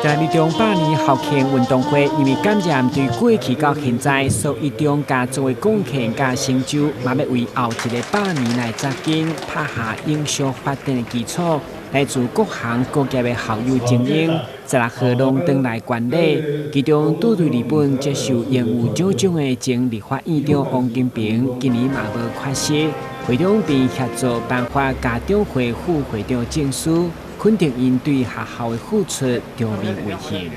南一中百年校慶運動會，因為感染對過去到現在，所以一中家族的貢獻佮成就，嘛欲為後一个百年來扎根，拍下永續發展的基礎。來自各行各業的校友精英，16號攏轉來觀禮，其中拄對日本接受榮譽獎章的前立法院長王金平，今年嘛無缺席。會長並協助頒發家長會副會長證書，肯定𪜶對學校的付出，場面溫馨。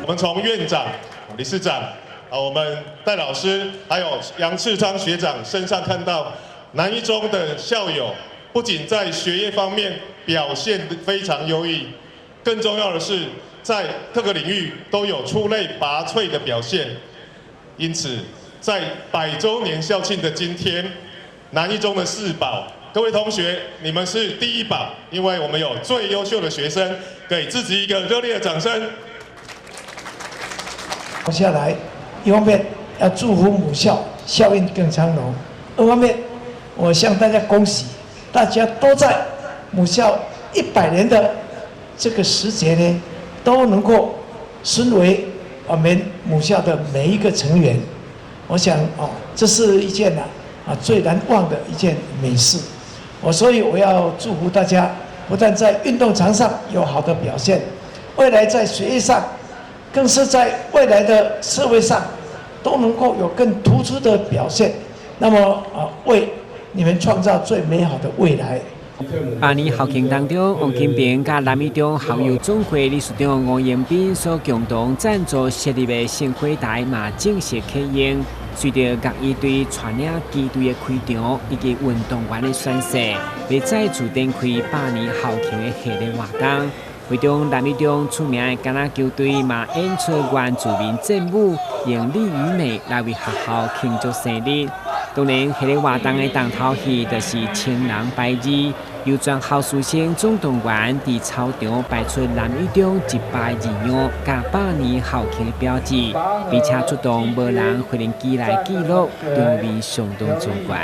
我們從院長、理事長、啊，我們戴老師，還有楊赤昌學長身上看到，南一中的校友不僅在學業方面表現非常優異，更重要的是在各個領域都有出類拔萃的表現。因此，在百週年校慶的今天，南一中的四寶，各位同學，你們是第一寶，因為我們有最優秀的學生，給自己一個熱烈的掌聲。下來，一方面要祝福母校校運更昌隆，二方面我向大家恭喜，大家都在母校100年的這個時節呢，都能夠身為我們母校的每一個成員，我想哦，這是一件啊最難忘的一件美事。我所以我要祝福大家，不但在運動場上有好的表現，未來在學業上，更是在未來的社會上都能夠有更突出的表現，那麼啊，為你們創造最美好的未來。百年校慶當中，王金平佮南一中校友總會理事長吳延斌所共同贊助設立的聖火台嘛正式啟用。隨著樂儀隊帶領旗隊的開場以及運動員的宣誓，欲再次展開百年校慶的系列活動。會中南一中出名的橄欖球隊嘛演出原住民戰舞，用力與美來為學校慶祝生日。當然，彼个活動的重頭戲就是青人排字，由全校師生總動員佇操場排出南一中102樣佮百年校慶的標誌，並且出動無人飛行機來記錄，場面相當壯觀。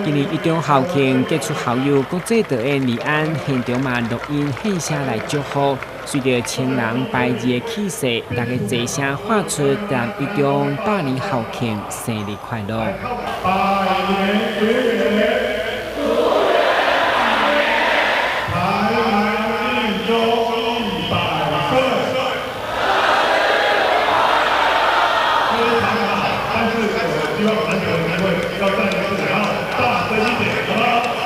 今年一中校慶傑出校友國際導演李安現場嘛錄音獻聲來祝福，隨著千人排字的氣勢，大家齊聲喊出南一中百年校慶生日快樂。百年學園，台南一中100歲。非常好，但是我希望難得的機會要再一次，然後大聲一點，好不好？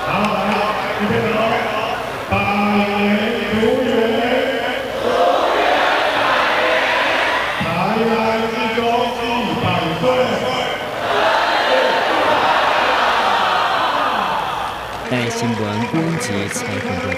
好，來，預備好，百年如願，台南一中100歲。台新聞阮節採訪報道。